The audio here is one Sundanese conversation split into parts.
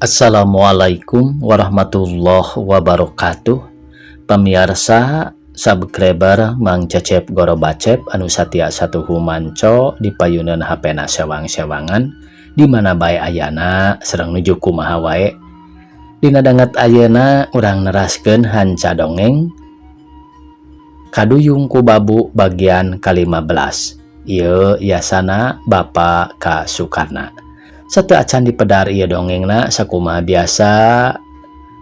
Assalamualaikum warahmatullahi wabarakatuh. Pamiarsa subscriber Mang Cecep Gorobacep anu satia satuhu manco di payunan HP na sewang-sewangan di mana bae ayana sareng nuju kumaha wae. Dina danget ayeuna urang neraskeun hanca dongeng Kaduyung ku Babu bagian ka-15. Ieu yasana Bapak K. Sukarna. Sateu acan dipedar ieu dongengna, sakumaha biasa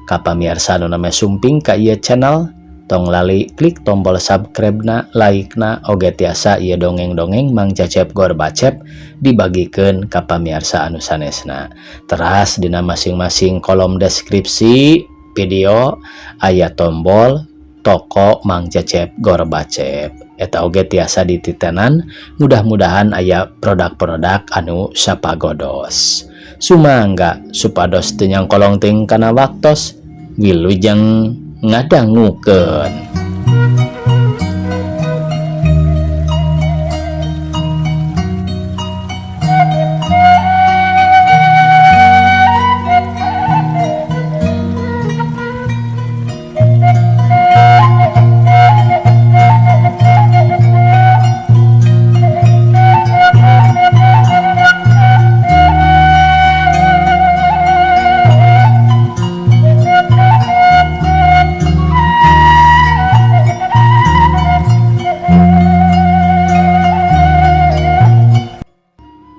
ka pamirsa nu namanya sumping ka ieu channel, tong lali klik tombol subscribe na, like na, oge tiasa ieu dongeng-dongeng Mang Cecep Gorbacep dibagikeun ka pamirsa anu sanesna. Teras dina masing-masing kolom deskripsi video aya tombol toko Mang Cecep Gorbacep, eta oge tiasa dititenan. Mudah-mudahan aya produk-produk anu sapagodos. Sumangga supados teu nyangkolong ting kana waktos. Wilujeng ngadangukeun.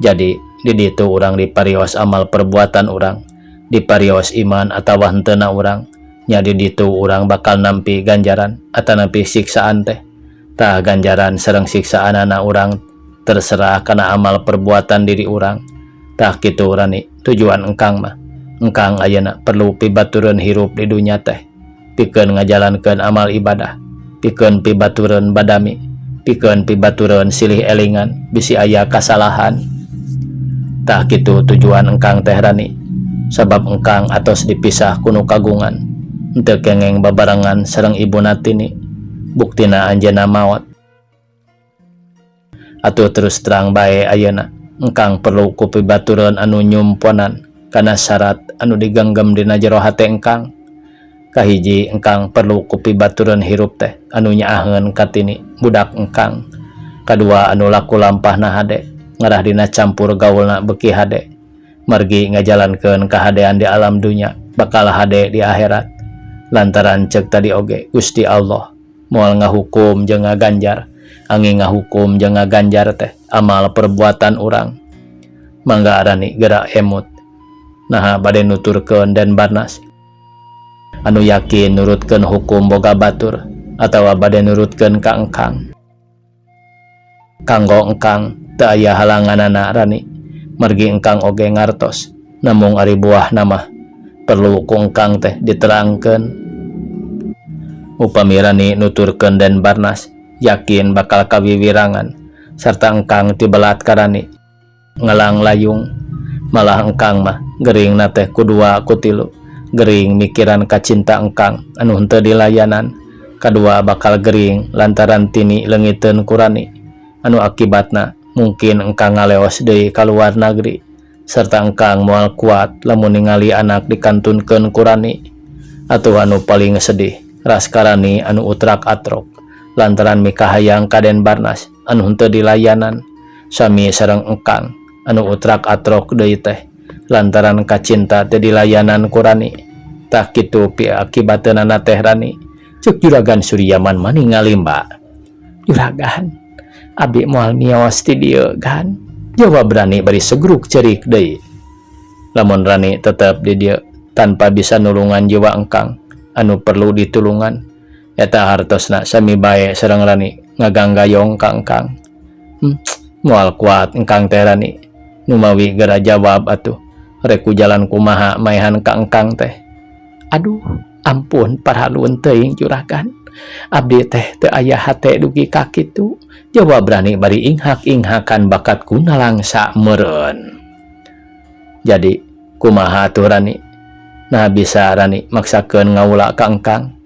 Jadi di ditu urang diparios amal perbuatan urang, diparios iman atawa henteuna urang nya. Di ditu urang bakal nampi ganjaran atau nampi siksaan teh. Tah, ganjaran sareng siksaan anak urang terserah karena amal perbuatan diri urang. Tah kitu, Rani, tujuan engkang mah. Engkang ayeuna perlu pibatureun hirup di dunya teh pikeun ngajalankeun amal ibadah, pikeun pibatureun badami, pikeun pibatureun silih elingan bisi aya kasalahan. Tah kitu tujuan engkang teh, Rani, sabab engkang atos dipisah ku nu kagungan, henteu kengeng babarengan sareng ibu Natini, buktina anjeunna maot. Atuh terus terang bae, ayeuna engkang perlu ku pibatureun anu nyumponan kana syarat anu digenggam dina jero hate engkang. Kahiji, engkang perlu ku pibatureun hirup teh anu nyaaheun katini budak engkang. Kadua, anu laku lampahna hade, ngarah dina campur gaulna beuki hade, margi ngajalankeun kahadean di alam dunya bakal hade di akhirat, lantaran cek tadi oge Gusti Allah moal ngahukum jeung ngaganjar, angin ngahukum jeung ngaganjar teh amal perbuatan urang. Mangga Arani gerak emut, naha bade nuturkeun Den Barnas anu yakin nurutkeun hukum boga batur atawa bade nurutkeun ka engkang. Kanggo engkang teu aya halanganana, Rani, margi engkang oge ngartos. Namung ari buah nama perlu ku engkang teh diterangkeun. Upami Rani nuturkeun Den Barnas, yakin bakal kawiwirangan serta engkang tibelat ka Rani ngalang layung. Malah engkang mah gering na teh kudua kutilu gering mikiran kacinta engkang anu henteu dilayanan. Kadua, bakal gering lantaran Tini leungiteun ku Rani, anu akibatna mungkin engkang ngaleos deui ka luar negeri, serta engkang moal kuat lamun ningali anak dikantunkeun ku Rani. Atuh anu paling sedih ras ka Rani anu utrak atrok lantaran mikahayang ka Den Barnas anu henteu dilayanan, sami sareng engkang anu utrak atrok deui teh lantaran kacinta teu dilayanan ku Rani. Tah kitu pi akibateunana teh, Rani, cek Juragan Suryaman mani ngalimba. "Juragan, abi moal mios ti dieu gan," jawab Rani bari segruk cerik deui. "Lamun Rani tetep di dieu tanpa bisa nulungan jiwa engkang anu perlu ditulungan, eta hartosna sami bae sareng Rani ngaganggayong ka engkang. Moal kuat engkang teh, Rani. Numawi gera jawab atuh, rek ku jalan kumaha maehan ka engkang teh?" "Aduh, ampun paralun teuing, Juragan, abdi teh teu aya hate dugi ka kitu," jawab Rani bari inghak-inghakan bakat ku nalangsa meureun. "Jadi kumaha atuh, Rani? Nah, bisa Rani maksakeun ngawula ka engkang,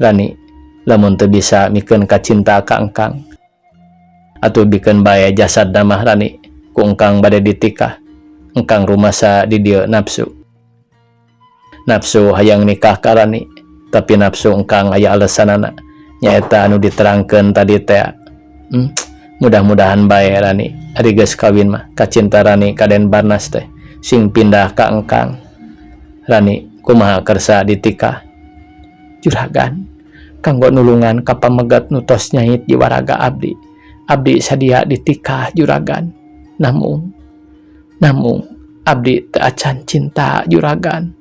Rani? Lamun teu bisa mikeun kacinta ka engkang, atuh bikeun bae jasad mah, Rani, ku engkang bade ditikah. Engkang rumasa di dieu nafsu." Nafsu hayang nikah ka Rani, tapi nafsu engkang aya alesanana nyaeta anu diterangkeun tadi teh. Mudah-mudahan bae Rani, ari geus kawin mah kacinta Rani ka Den Barnas teh sing pindah ka engkang. Rani kumaha kersa ditikah? Juragan, kanggo nulungan ka pamegat nu tos nyait di waraga abdi, abdi sadia ditikah, juragan. Namung namung abdi teu acan cinta, juragan.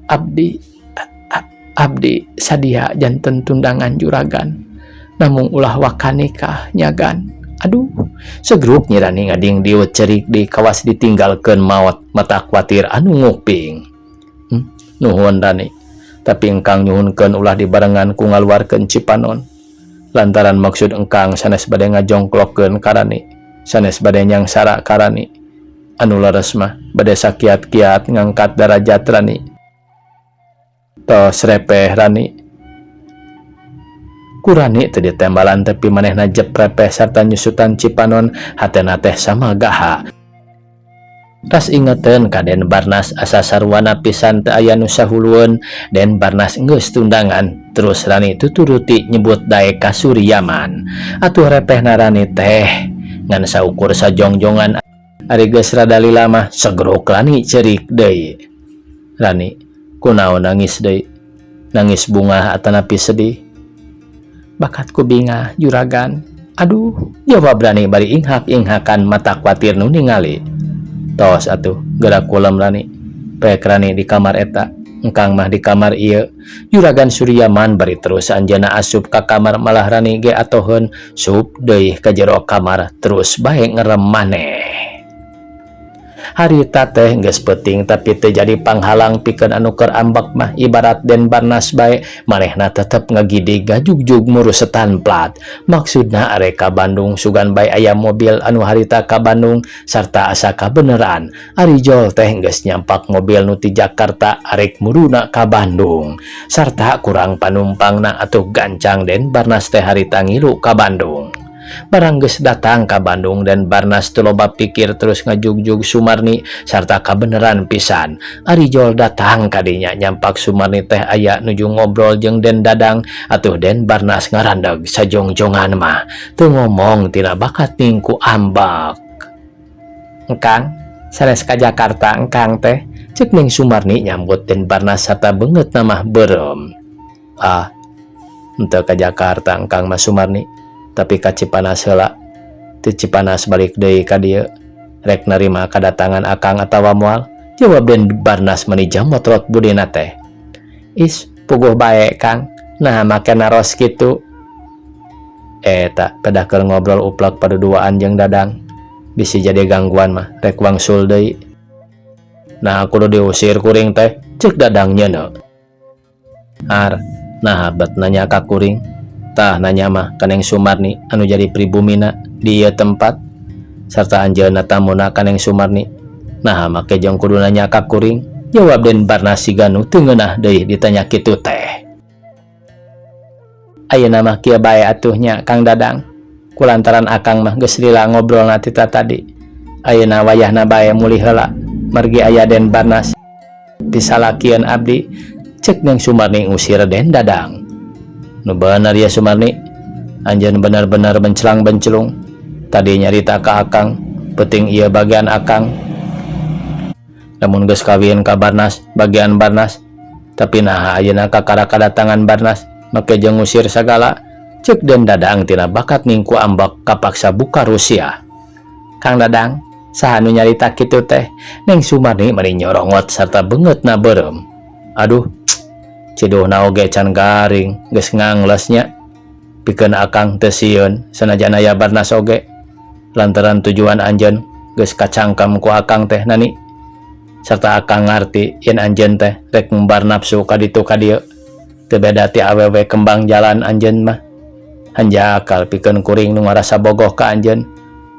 Abdi abdi sadia janten tundangan juragan, namung ulah waka nikah nya, Gan. Aduh, segruk Nyi Rani ngading diut cerik di kawas ditinggalkeun maot mata kuatir anu nguping. Nuhun Rani, tapi engkang nyuhunkeun ulah dibarengan ku ngaluarkeun cipanon, lantaran maksud engkang sanes bade ngajongklokkeun ka Rani, sanes bade nyangsara ka Rani. Anu leres mah bade sakiat-kiat ngangkat darajat Rani. Tos repeh, Rani. Ku Rani teu ditembalan, tapi manehna jep repeh sarta nyusutan cipanon, hatena teh sama gaha. Tas ingeteun ka Den Barnas asa sarwana pisan teu aya nu sahulueun. Den Barnas geus tundangan. Terus Rani tuturuti nyebut daek ka Suryaman. Atuh repehna Rani teh ngan saukur sajongjongan. Ari geus rada lila mah segruk Rani cerik deui. Rani, kunaon nangis deui? Nangis bungah atanapi sedih? Bakat ku bingah, juragan. Aduh, jawab Rani bari inghak-inghakan mata kuatir nu ningali. Tos atuh, geura kulem, Rani. Pek Rani di kamar eta, engkang mah di kamar ieu, Juragan Suryaman bari terus anjeunna asup ka kamar, malah Rani ge atoheun sup deui ka jero kamar terus bae ngerem maneh. Harita teh geus peuting, tapi teu jadi panghalang pikeun anu keur ambek mah. Ibarat Den Barnas bae, manehna tetep ngagidig ngajugjug murus setan plat. Maksudna arek ka Bandung, sugan bae aya mobil anu harita ka Bandung sarta asa kabeneran Ari Jol teh geus nyampak mobil nu ti Jakarta arek muruna ka Bandung sarta kurang panumpangna. Atuh gancang Den Barnas teh harita ngilu ka Bandung. Barang geus datang ka Bandung, Den Barnas teu loba pikir terus ngajugjug Sumarni sarta kabeneran pisan Ari Jol datang kadinya nyampak Sumarni teh aya nuju ngobrol jeung Den Dadang. Atuh Den Barnas ngarandeg sajongjongan mah teu ngomong tina bakat ningku ambek. "Engkang sanes ka Jakarta engkang teh?" cek Neng Sumarni nyambut Den Barnas sarta beungeutna mah beureum. "Ah, henteu ka Jakarta engkang mah, Sumarni, tapi ka Cipanas heula. Ti Cipanas balik deui ka dieu. Rek narima kadatangan akang atawa moal?" jawab Den Barnas mani jamotrot budina teh. "Is, puguh bae, Kang. Nah, make naros kitu?" "Eta pedah keur ngobrol uplak paduduaan jeung Dadang, bisi jadi gangguan mah rek wangsul deui. Nah, kudu diusir kuring teh," cek Dadang nyeuneu. "Ar, nah bet nanya ka kuring? Tah, nanya mah ka Neng Sumarni anu jadi pribumina di ieu tempat sarta anjeunna tamuna ka Neng Sumarni. Nah, make jeung kudu nanya ka kuring?" jawab Den Barnas siga nu teu ngeunah deui ditanya kitu teh. "Ayeuna mah kieu bae atuh nya, Kang Dadang. Kulantaran akang mah geus lila ngobrolna ti tadi, ayeuna wayahna bae mulih heula margi aya Den Barnas pisalakieun abdi," cek Neng Sumarni ngusir Den Dadang. "Nu bener ya, Sumarni, anjeun bener-bener bencelang bencelung. Tadi nyarita ka akang peuting ieu bagian akang, lamun geus kawin ka Barnas bagian Barnas, tapi nah ayeuna kakara kadatangan Barnas make jeung ngusir sagala," cek Den Dadang tina bakat ningku ambek kapaksa buka rusiah. "Kang Dadang, saha nu nyarita kitu teh?" Neng Sumarni mani nyorongot sarta beungeutna beureum. "Aduh, ciduhna oge can garing geus ngangles nya. Pikeun akang teu sieun sanajan aya Barnas oge, lantaran tujuan anjeun geus kacangkem ku akang teh, Nani, sarta akang ngarti yen anjeun teh rek ngumbar nafsu ka ditu ka dieu. Teu beda ti awewe kembang jalan anjeun mah. Hanjakal pikeun kuring nu ngarasa bogoh ka anjeun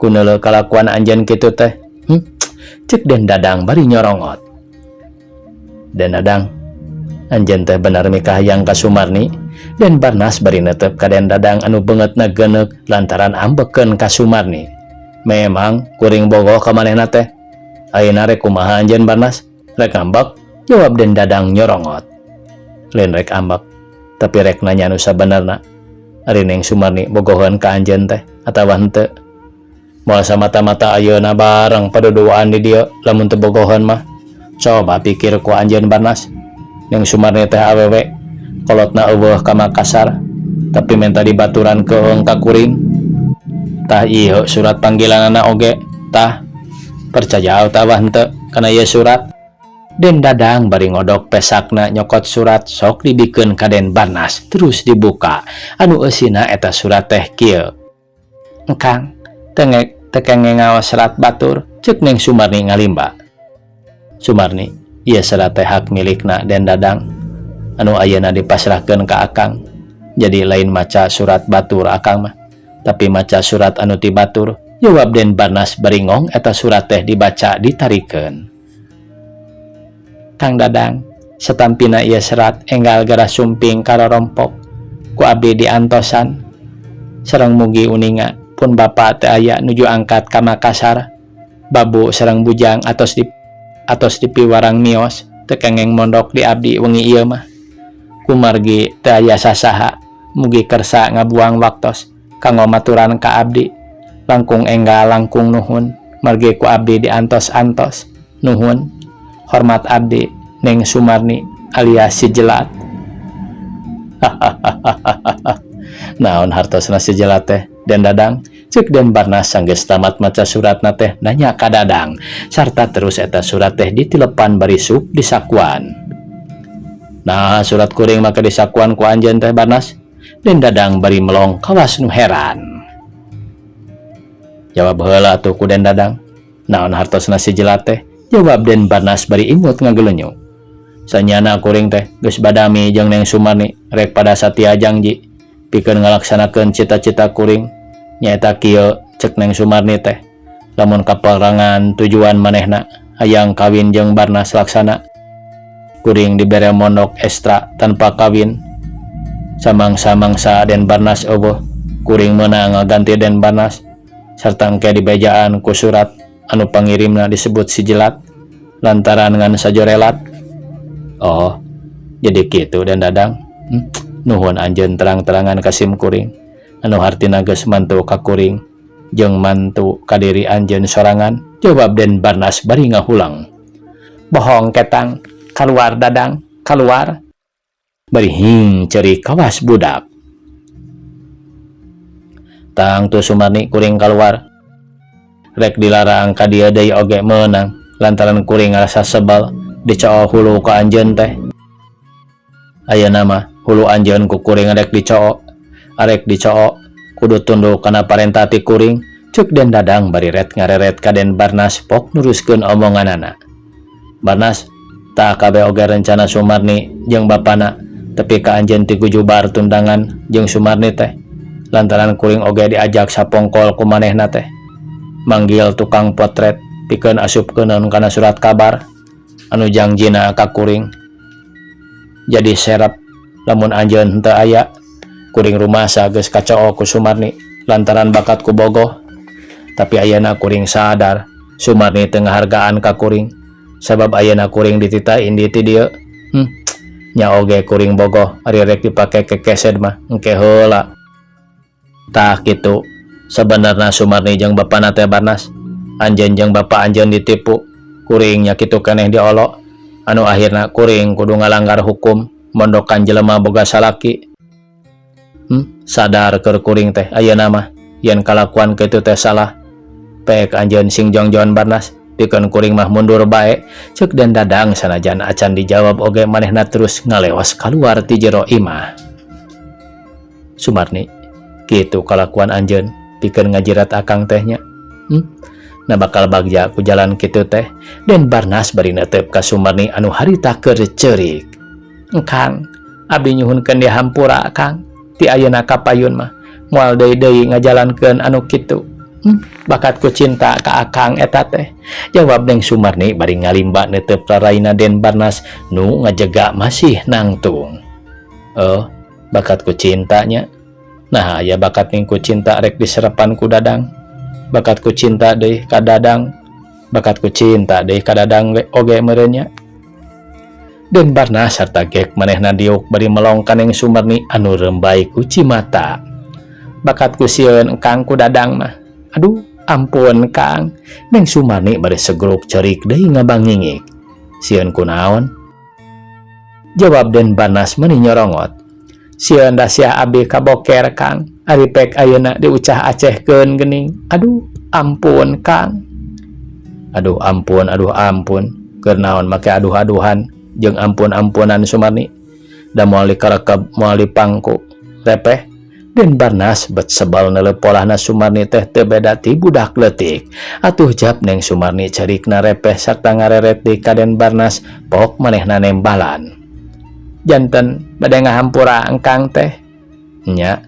ku neuleu kalakuan anjeun kitu teh," cek Den Dadang bari nyorongot. "Den Dadang, anjeun teh bener mikahayang ka Sumarni?" Den Barnas bari netep ka Den Dadang anu beungeutna geuneuk lantaran ambekeun ka Sumarni. "Memang kuring bogoh ka manehna teh. Ayeuna rek kumaha anjeun, Barnas? Rek ngambek?" Jawab Den Dadang nyorongot. Lain rek ambek, tapi rek nanya nu sabenerna. Ari Neng Sumarni bogoheun ka anjeun teh atawa henteu? Moal samata-mata ayeuna bareng paduduaan di dieu lamun teu bogoheun mah. Coba pikir ku anjeun Barnas. Neng Sumarni teh awewe kolotna euweuh ka Makassar, tapi menta dibaturan keung ka kuring. Tah ieu surat panggilanana oge, tah percaya atawa henteu kana ieu surat? Den Dadang bari ngodok pesakna nyokot surat sok dibikeun ka Den Barnas terus dibuka anu eusina eta surat teh kieu. Engkang tengek teu kengeng ngaos serat batur ceuk Neng Sumarni ngalimba. Sumarni, ieu serat teh hak milikna Den Dadang anu ayeuna dipasrahkeun ka akang. Jadi lain maca surat batur akang mah, tapi maca surat anu ti batur. Jawab Den Barnas bari ngong eta surat teh dibaca ditarikeun. Kang Dadang, satampina ieu serat enggal geura sumping ka rorompok ku abdi diantosan. Sareng mugi uninga pun bapa teu aya nuju angkat ka Makassar. Babu sareng bujang atos di atos dipiwarang mios teu kengeng mondok di abdi wengi ieu mah. Kumargi teu aya sasaha mugi kersa ngabuang waktos kanggo maturan ka abdi. Langkung enggal langkung nuhun margi ku abdi diantos-antos. Nuhun. Hormat abdi Neng Sumarni alias si Jelat. Hahaha. Naon hartosna si Jelat teh Den Dadang? Ceuk Den Barnas sanggeus tamat maca suratna teh nanya ka Dadang sarta terus eta surat teh ditilepan bari sup disakuan. Nah, surat kuring make disakuan ku anjeun teh Barnas? Den Dadang bari melong kawas nu heran. Jawab heula atuh ku Den Dadang. Naon hartosna si Jelat teh? Jawab Den Barnas bari imut ngagelenyu. Sanyana kuring teh geus badami jeung Neng Sumarni rek pada satia jangji pikeun ngalaksanakeun cita-cita kuring nyaeta kieu cek Neng Sumarni teh lamun kaperangan tujuan manehna hayang kawin jeung Barnas laksana kuring dibere mondok ekstra tanpa kawin samangsa-mangsa Den Barnas euweuh kuring meunang ngaganti Den Barnas sarta engke dibejaan ku surat anu pangirimna disebut si Jelat lantaran ngan sajorelat. Oh, jadi kitu Den Dadang. Nuhun anjeun terang-terangan ka sim kuring anu hartina geus mantu ka kuring jeung mantu ka diri anjeun sorangan. Jawab Den Barnas bari ngahulang. Bohong ketang, kaluar Dadang, kaluar. Bari hing ceurik kawas budak. Tangtu Sumarni kuring kaluar. Rek dilarang ka dieu deui oge meunang lantaran kuring ngarasa sebel dicoo hulu ku anjeun teh. Ayeuna mah hulu anjeun ku kuring rek dicoo, arek dicoo kudu tunduk kana parentah ti kuring ceuk Den Dadang bari ret ngareret ka Den Barnas pok nuruskeun omonganana. Barnas, tah kabeh oge rencana Sumarni jeung bapana tepi ka anjeun ti gujubar tundangan jeung Sumarni teh lantaran kuring oge diajak sapongkol ku manehna teh. Manggil tukang potret pikeun asupkeuneun kana surat kabar anu jangjina ka kuring. Jadi serep lamun anjeun henteu aya kuring rumasa geus kacoo ku Sumarni lantaran bakat ku bogoh. Tapi ayeuna kuring sadar Sumarni teu ngahargaan ka kuring sabab ayeuna kuring dititah indi ti dieu. Nya oge kuring bogoh ari rek dipake kekesed mah engke heula. Tah kitu sabenerna Sumarni jeung bapana teh Barnas. Anjeun jeung bapa anjeun ditipu, kuring nya kitu keneh diolo anu akhirna kuring kudu ngalanggar hukum mondokan jelema boga salaki. Sadar keur kuring teh ayeuna mah yen kalakuan kitu teh salah. Pek anjeun sing jongjon Barnas pikeun kuring mah mundur bae ceuk Den Dadang sanajan acan dijawab oge manehna terus ngalewas kaluar ti jero imah. Sumarni, kitu kalakuan anjeun pikeun ngajirat akang teh nya. Nah bakal bagja ku jalan kitu teh. Den Barnas bari netep ka Sumarni anu harita keur ceurik. Engkang, abdi nyuhunkeun dihampura Kang. Ti ayeuna ka payun mah moal deui-deui ngajalankeun anu kitu. Bakat ku cinta ka akang eta teh. Jawab Neng Sumarni bari ngalimba netep raraina Den Barnas nu ngajega masih nangtung. Oh, bakat ku cintanya. Nah, aya bakat ning ku cinta rek diserepan ku Dadang. Bakat ku cinta deui ka Dadang. Bakat ku cinta deui ka Dadang oge meureun nya. Den Barnas sarta gek manehna diuk bari melong ka Neng Sumarni anu rembay ku cimata. Bakat ku sieun Kang ku Dadang mah. Aduh, ampun Kang. Neng Sumarni bari segruk cerik deui ngabangingik. Sieun kunaon? Jawab Den Barnas meuni nyorongot. Sieun da siah abi kaboker Kang. Ari pek ayeuna diucah acehkeun geuning. Aduh, ampun Kang. Aduh ampun, aduh ampun. Keur naon make aduh-aduhan jeung ampun-ampunan Sumarni. Da moal dikarekeb moal dipangku. Repeh. Den Barnas bet sebal neuleuh polahna Sumarni teh teu beda ti budak leutik. Atuh jap Neng Sumarni cerikna repeh sarta ngareret deui ka Den Barnas pok manehna nembalan. Janten bade ngahampura engkang teh. Nya,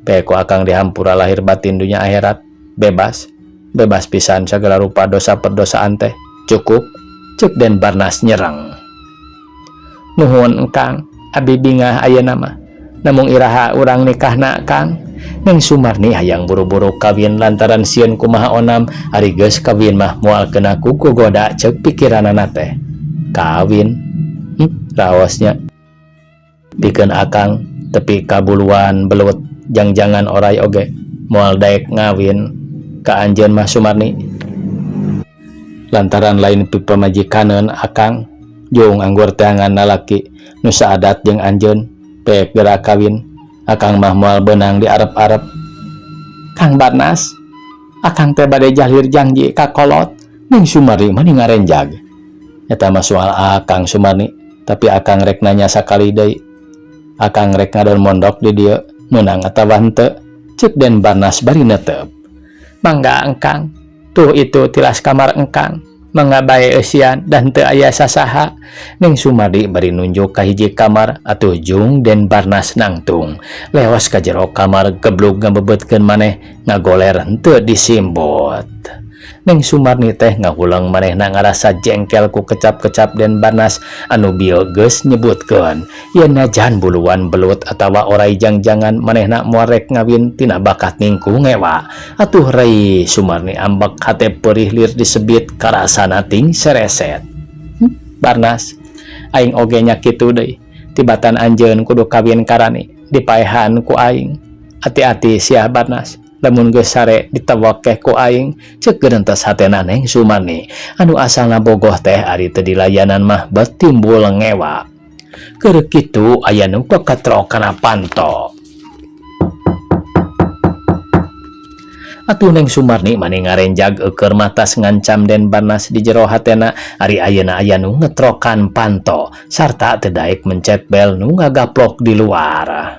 pe ku akang dihampura lahir batin dunya akhirat. Bebas. Bebas pisan sagala rupa dosa perdosaan teh. Cukup. Cek Den Barnas nyerang. Nuhun engkang, abi bingah ayeuna mah. Namung iraha urang nikahna Kang. Neng Sumarni hayang buru-buru kawin lantaran sieun kumaha onam ari geus kawin mah moal kena ku gogoda ceuk pikiranana teh. Kawin? Raosnya. Pikeun akang tepi ka buluan belut jangjangan oray oge moal daek ngawin ka anjeun mah Sumarni. Lantaran lain pipamajikaneun akang jung anggur teangan lalaki nu saadat jeung anjeun pek geura kawin akang mah moal beunang diarep-arep. Kang Barnas, akang teh bade jahlir janji ka kolot. Neng Sumarni mani ngarenjag. Eta mah soal akang Sumarni, tapi akang rek nanya sakali deui. Akang rek ngadon mondok di dieu meunang atawa henteu? Ceuk Den Barnas bari netep. Mangga engkang, tuh itu tilas kamar engkang. Mangga bae eusian dan teu aya sasaha. Neng Sumarni bari nunjuk ka hiji kamar atuh jung Den Barnas nangtung. Leos ka jero kamar geblug ngabebetkeun maneh ngagoler henteu disimbut. Neng Sumarni teh ngahuleng manehna ngarasa jengkel ku kecap-kecap Den Barnas anu bieu geus nyebutkeun yen najan buluan belut atawa oray jangjangan manehna moal rek ngawin tina bakat ningku ngewa. Atuh rei Sumarni ambek hate peurih lir disebit karasana ting sereset. Barnas, aing oge nya kitu deui. Tibatan anjeun kudu kawin karani dipaehan ku aing. Ati-ati siah Barnas. Lamun geus sare ditewakeh ku aing ceuk geurentes hatena Neng Sumarni anu asalna bogoh teh ari teu dilayanan mah bet timbul ngewa. Keur kitu aya nu kaketrok kana panto. Atuh Neng Sumarni mani ngarenjag eueur mah tas ngancam Den Barnas di jero hatena ari ayeuna aya nu ngetrokan panto sarta teu daek mencet bel nu ngagaplok di luar.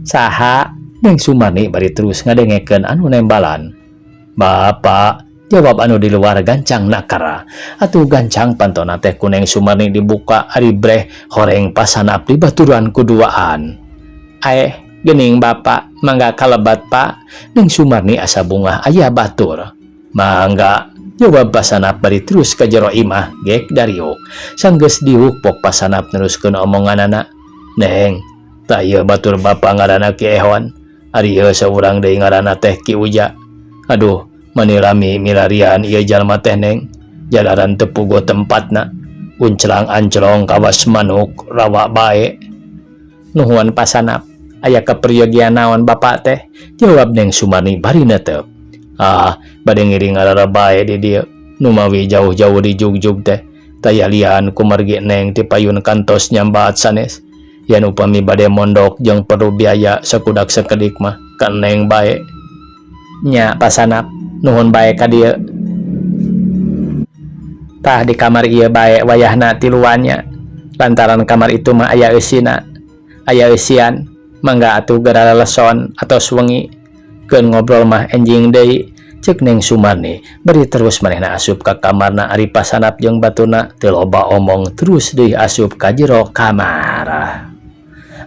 Saha? Neng Sumarni bari terus ngadengekeun anu nembalan. Bapak, jawab anu di luar gancang nakara. Atuh gancang pantona teh ku Neng Sumarni dibuka ari breh horeng pasanap di baturan kuduaan. Aeh, geuning bapak, mangga kalebat pak. Neng Sumarni asa bungah aya batur. Mangga, jawab pasanap bari terus ka jero imah gek dariuk. Sanggeus diuk pok pasanap neruskeun omonganana. Neng, tah ieu batur bapak ngaranna Ki Ehon. Ari ieu saurang deui ngaranna teh Ki Uja. Aduh, mani rami milarian ieu jalma teh Neng. Jalaran teu puguh tempatna. Unclang anclong kawas manuk rawa bae. Nuhun pasanap, aya kaperyogian naon bapak teh? Jawab Neng Sumarni bari netep. Ah, bade ngiring ngarara bae di dieu. Numawi jauh-jauh di jugjug teh. Tayalian kumargi Neng ti payun kantos nyambat sanes. Yen upami bade mondok jeung perlu biaya sakudak sakedik mah ka Neng bae. Nya pasanap, nuhun bae ka dieu. Tah di kamar ieu bae wayahna tiluannya. Lantaran kamar itu mah aya eusina. Aya eusian, mangga atuh geura leleson atos wengi. Keun ngobrol mah enjing deui. Ceuk Neng Sumarni bari terus manehna asup ka kamarna ari pasanap jeung baturna teu loba omong terus deui asup ka jero kamar.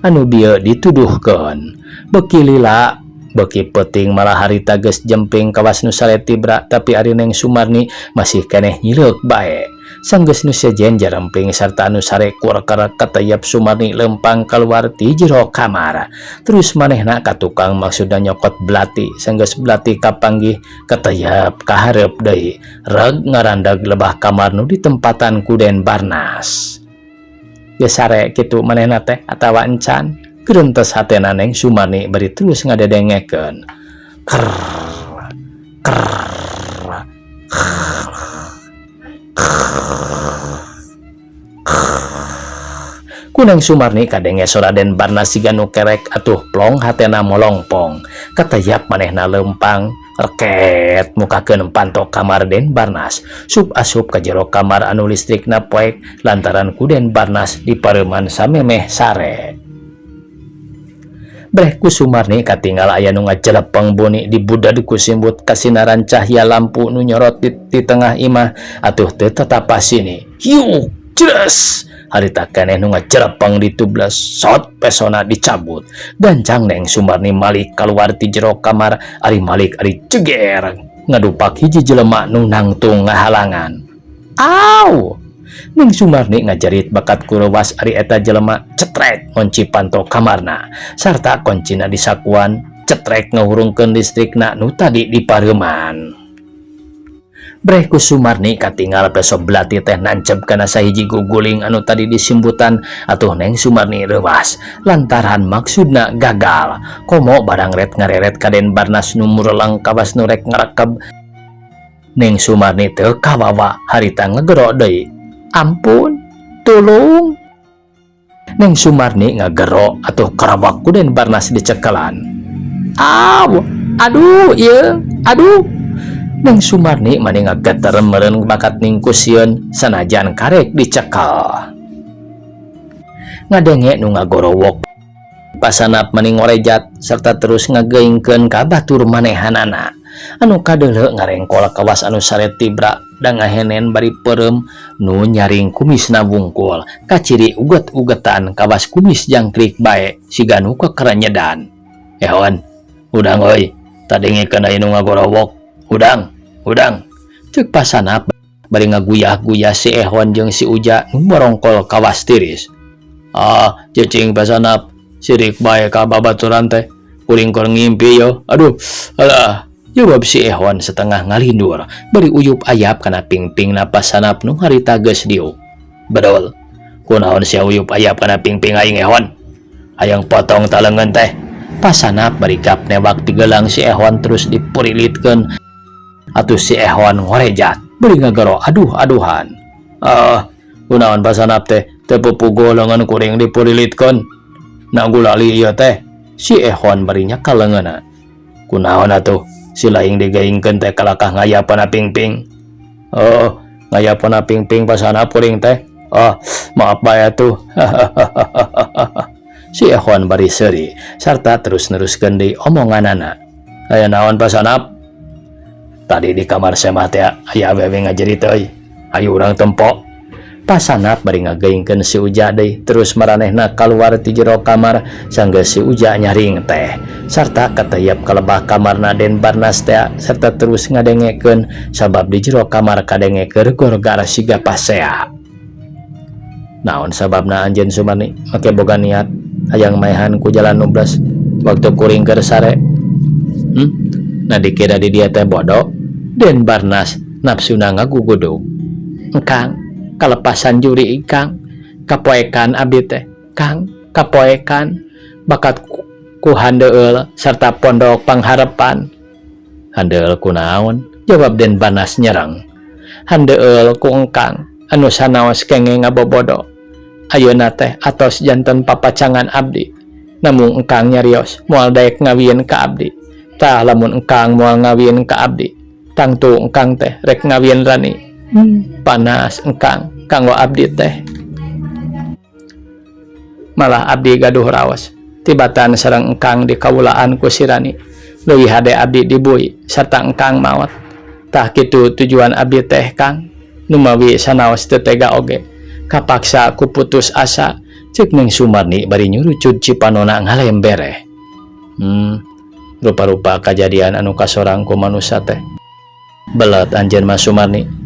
Anu bieu dituduhkeun beuki lila beuki peuting malah harita geus jemping kawas nu sare tibra tapi ari Neng Sumarni masih keneh nyileuk bae. Sanggeus nu sejen jaremping sarta anu sare kur-ker kateyep Sumarni lempang kaluar ti jero kamar. Terus manehna ka tukang maksudna nyokot belati sanggeus belati kapanggih kateyep kahareup deui reg ngarandag lebah kamar nu ditempatan ku Den Barnas. Geus sare kitu manehna teh atawa encan? Gerentes hatena Neng Sumarni bari terus ngadedengekeun. Krrrr krrrr Ku Neng Sumarni kadenge sora Den Barnas siga nu kerek atuh plong hatena molongpong. Katayap manehna leumpang reket mukakeun panto kamar Den Barnas. Sup asup ka jero kamar anu listrikna poek lantaran ku Den Barnas dipareuman samemeh sare. Breh ku Sumarni katinggal aya nu ngajelepeng buni dibudad ku simbut kasinaran cahya lampu nu nyorot di, di tengah imah atuh teu tatapa sini. Hiuk jres harita keneh nu ngajelepeng ditublas sot pesona dicabut. Gancang Neng Sumarni malik kaluar ti jero kamar ari malik ari ceger ngadupak hiji jelema nu nangtung ngahalangan. Aw! Neng Sumarni ngajerit bakat kurewas ari eta jelema cetrek ngunci panto kamarna sarta koncina disakuan cetrek ngahurungkeun listrikna nu tadi dipareuman. Breh ku Sumarni katinggal peso belati teh nancep kana sahiji guguling anu tadi disimbutan atuh Neng Sumarni reuwas lantaran maksudna gagal. Komo barang ret ngareret ka Den Barnas nu mureleng kawas nu rek ngarekeb. Neng Sumarni teu kawawa harita ngagero deui. Ampun, tulung. Neng Sumarni ngagero atuh karawak ku Den Barnas dicekelan. Aw, aduh ieu, aduh. Neng Sumarni mani ngageter meureun bakat ningkusieun sanajan karek dicekel. Ngadenge nu ngagorowok pasanap mani ngorejat serta terus ngageingkeun ka batur manehanana. Anu kadeuleu ngarengkol kawas anu sare tibra da ngahenen bari peureum nu nyaring kumisna wungkul kaciri uget-ugetan kawas kumis jangkrik bae siga nu kekerenyedan. Ehon, hudang euy, tadengikeun aya nu ngagorowok. Hudang, hudang. Ceuk pasanap bari ngaguyah-guyah si Ehon jeung si Uja nu morongkol kawas tiris. Ah, cicing pasanap, sirik bae ka babaturan teh. Kuring keur ngimpi yo. Aduh, alah. Jawab si Ehon setengah ngalindur bari uyup ayap kana pingpingna pasanap nu harita geus diuk. Bedol, kunaon sia uyup ayap kana pingping aing Ehon? Hayang potong taleungeun teh. Pasanap bari gap newak pigelang si Ehon terus dipurilitkeun. Atuh si Ehon ngorejat bari ngagero aduh-aduhan. Ah, kunaon pasanap teh teu pupuguh leungeun kuring dipurilitkeun. Na gulali ieu teh. Si Ehon bari nyakal leungeunna. Kunaon atuh si laing digeingkeun teh kalakah ngayapana pingping. Oh, ngayapana pingping pasanap kuring teh. Oh, maaf bae atuh. Si Ehon bari seuri sarta terus neruskeun deui omonganana. Aya naon pasanap? Tadi di kamar semah teh aya awewe ngajerit euy. Ayo urang tempo. Pasanap bari ngageingkeun si Uja deui terus maranehna kaluar ti jero kamar sanggeus si Uja nyaring teh sarta katayap kalebah kamarna Den Barnas teh serta terus ngadengekeun sabab di jero kamar kadenge keur gorgar siga pasea. Naon sababna anjeun Sumarni make boga niat hayang maehan ku jalan nubles waktu kuring keur sare? Nah dikira di dia teh bodoh. Den Barnas nafsuna ngagugudug. Engkang kalepasan juri Kang, kapoekan abdi teh Kang, kapoekan bakat ku handeueul serta pondok pangharepan. Handeueul kunaon? Jawab Den Barnas nyerang. Handeueul ku engkang anu sanaos kengeng ngabobodo. Ayeuna teh atos janten papacangan abdi. Namung engkang nyarios moal daek ngawieun ka abdi. Tah lamun engkang moal ngawieun ka abdi, tangtu engkang teh rek ngawieun Rani. Panas engkang kanggo abdi teh. Malah abdi gaduh raos tibatan sareng engkang di kawulaan ku si Rani. Leuwih hade abdi dibui sarta engkang maot. Tah kitu tujuan abdi teh Kang. Numawi sanaos teu tega oge kapaksa ku putus asa. Ceuk Neng Sumarni bari nyurucud cipanona ngalembereh. Rupa-rupa kajadian anu kasorang ku manusa teh. Belet anjeun mah Sumarni.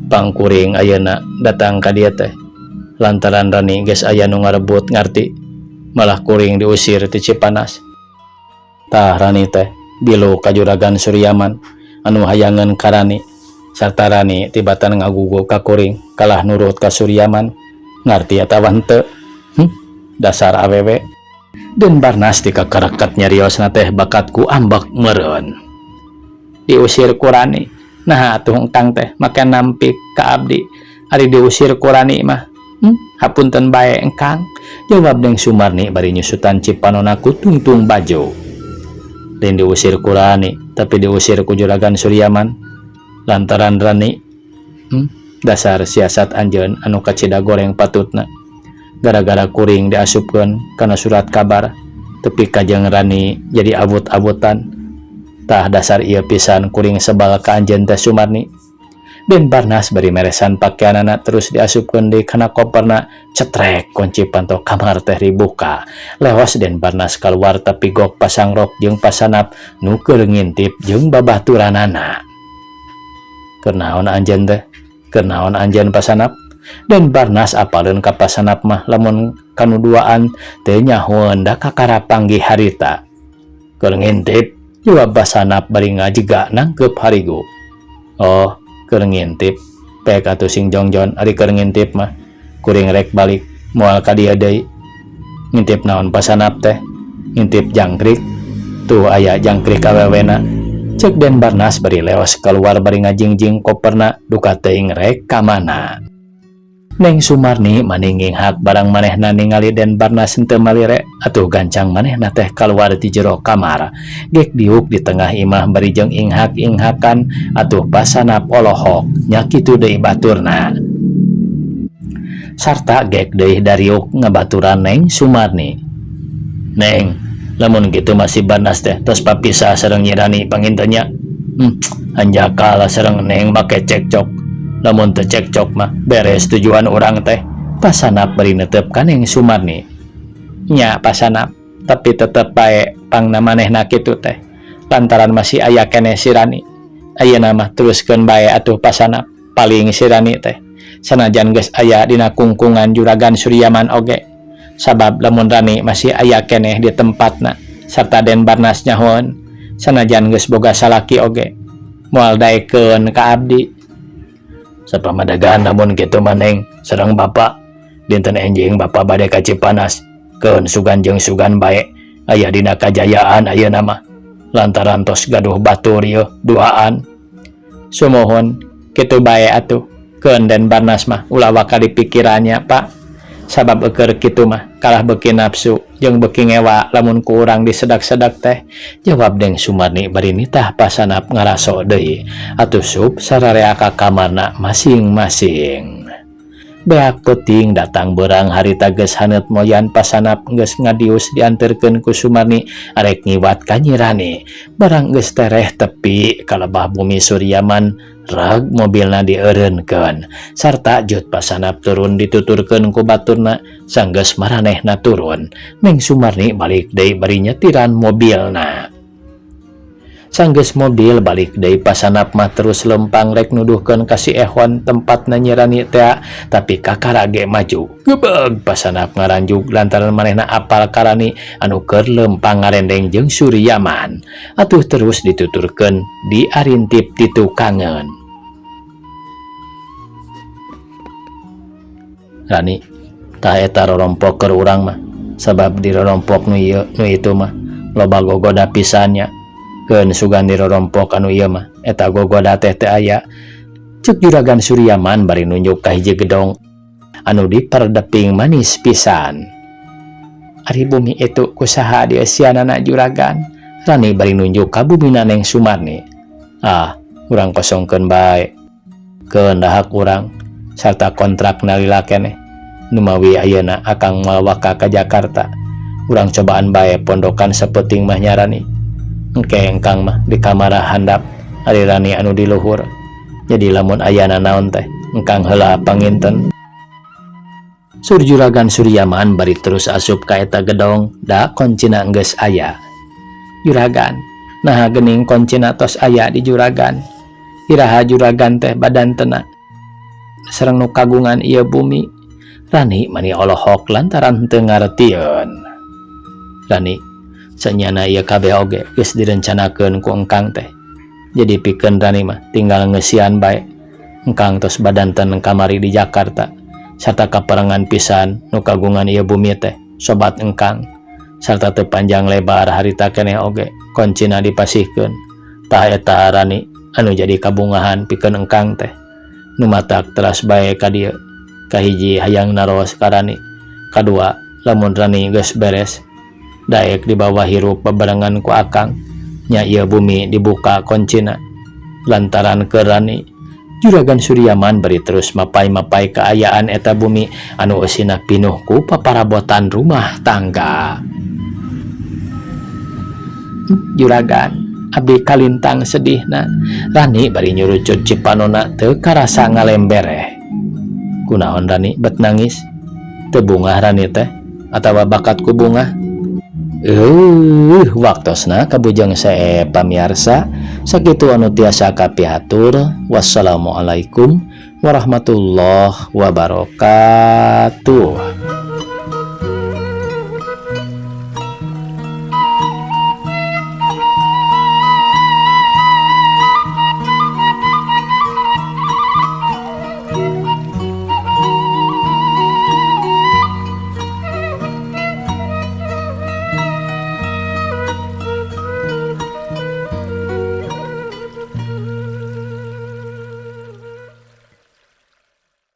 Pangkuring ayeuna datang ka dieu teh lantaran Rani geus aya nu ngarebut ngarti malah kuring diusir ti Cipanas. Tah Rani teh bilu ka Juragan Suryaman anu hayangeun ka Rani sarta Rani tibatan ngagugu ka kuring kalah nurut ka Suryaman. Ngarti atawa henteu? Dasar awewe. Den Barnas dikakereket nyariosna teh bakat ku ambek meureun. Diusir ku Rani. Naha atuh engkang teh make nampik ka abdi ari diusir ku Rani mah. Hapunten bae engkang, jawab Neng Sumarni bari nyusutan cipanona ku tungtung baju. Lain diusir ku Rani, tapi diusir ku Juragan Suryaman lantaran Rani. Dasar siasat anjeun anu kacida goreng patutna. Gara-gara kuring diasupkeun kana surat kabar tepi ka jeung Rani jadi awut-awutan. Tah dasar ieu pisan kuring sebal ka anjeun teh Sumarni. Den Barnas bari meresan pakaianana terus diasupkeun deui kana koperna cetrek kunci panto kamar teh dibuka. Leos Den Barnas kaluar tapi gok pasang rok jeung pasanap nu keur ngintip jeung babaturanana. Keur naon anjeun teh? Keur naon anjeun pasanap? Den Barnas apaleun ka pasanap mah lamun kanu duaan teu nyahoeun da kakara panggih harita. Keur ngintip, jawab pasanap bari ngajega nangkeup harigu. Oh, keur ngintip. Pek atuh sing jongjon ari keur ngintip mah. Kuring rek balik moal ka dieu deui. Ngintip naon pasanap teh? Ngintip jangkrik. Tuh aya jangkrik awewena. Cek Den Barnas bari leos keluar bari ngajingjing koperna duka teuing rek ka mana. Neng Sumarni maninging hak barang manehna ningali Den Barnas henteu malire atuh gancang manehna teh kaluar ti jero kamar. Gek diuk di tengah imah bari jeung inghak-inghakan atuh pasanap olohok nya kitu deui baturna. Sarta gek deui dariuk ngabaturan Neng Sumarni. Neng, lamun kitu masih Barnas teh tos papisah sareng Nyi Rani panginten nya. Hanjakal sareng Neng make cekcok. Lamun teu cekcok mah beres tujuan urang teh. Pasanap bari netep ka Neng Sumarni. Nya pasanap, tapi tetep bae pangna manehna kitu teh. Lantaran masih aya keneh si Rani. Ayeuna mah teruskeun bae atuh pasanap, paling si Rani teh. Sanajan geus aya dina kungkungan Juragan Suryaman oge. Sabab lamun Rani masih aya keneh di tempatna sarta Den Barnas nyahoeun sanajan geus boga salaki oge moal daekeun ka abdi. Sapamadegan lamun kitu mah Neng sareng bapa dinten enjing bapa bade ka Cipanas keun sugan jeung sugan bae aya dina kajayaan ayeuna mah lantaran tos gaduh batur ieu duaan. Sumuhun kitu bae atuh keun Den Barnas mah ulah waka dipikirannya Pak. Sabab eukeur kitu mah kalah beuki nafsu jeung beuki ngewa lamun ku urang disedak-sedak teh, jawab Deng Sumarni bari nitah pasanap ngaraso deui atuh sup sararea ka kamarna masing-masing. Beak peuting datang beurang harita geus haneut moyan pasanap geus ngadius dianterkeun ku Sumarni arek ngiwat ka Nyi Rani. Barang geus tereh tepi ka lebah bumi Suryaman reg mobilna dieureunkeun sarta jut pasanap turun dituturkeun ku baturna sanggeus maranehna turun. Neng Sumarni balik deui bari nyetiran mobilna. Sanggeus mobil balik deui pasanap mah terus lempang rek nuduhkeun ka si Ehon tempatna Nyi Rani tea, tapi kakara ge maju. Gebeg pasanap ngaranjug lantaran manehna apal ka Rani anu keur lempang ngarendeng jeung Suryaman. Atuh terus dituturkeun diarintip ti tukangeun. Rani, tah eta rorompok keur urang mah, sabab dirorompok nu ieu nu itu mah loba gogoda pisan nya. Keun sugan dirorompok anu ieu mah eta gogoda teh teu aya. Ceuk Juragan Suryaman bari nunjuk ka hiji gedong anu diperdeping manis pisan. Ari bumi itu kusaha dieusianana Juragan? Rani bari nunjuk ka bumina Neng Sumarni. Ah, urang kosongkeun bae. Keun dahak urang sarta kontrak nalila keneh. Numawi ayeuna akang moal waka ka Jakarta. Urang cobaan bae pondokan sapeuting mah nya Rani. Engke engkang mah di kamar handap ari Rani anu di luhur. Jadi lamun aya nanaon teh engkang heula panginten. Sur Juragan Suryaman bari terus asup ka eta gedong da koncina geus aya. Juragan, naha geuning koncina tos aya di juragan. Iraha juragan teh badantena sareng nu kagungan ieu bumi. Rani mani olohok lantaran teu ngartieun. Rani, sanyana ieu kabeh oge geus direncanakeun ku engkang teh. Jadi pikeun Rani mah tinggal ngeusian bae. Engkang tos badanten kamari di Jakarta. Sarta kaparengan pisan nu kagungan ieu bumi teh sobat engkang. Sarta teu panjang lebar harita keneh oge koncina dipasihkeun. Tah eta Rani anu jadi kabungahan pikeun engkang teh. Nu matak teras bae ka dieu. Kahiji hayang naros ka Rani. Kadua lamun Rani geus beres daek dibawa hirup babarengan ku akang nya ieu bumi dibuka koncina. Lantaran ke Rani Juragan Suryaman bari terus mapay-mapay kaayaan eta bumi anu eusina pinuh ku paparabotan rumah tangga. Juragan, abdi kalintang sedihna. Rani bari nyurucut cipanona teu karasa ngalembereh. Kunaon Rani bet nangis? Teu bungah Rani teh atawa bakat ku bungah? Waktosna kabujeng sae pamiarsa sakitu anu tiasa kapihatur. Wassalamualaikum warahmatullahi wabarakatuh.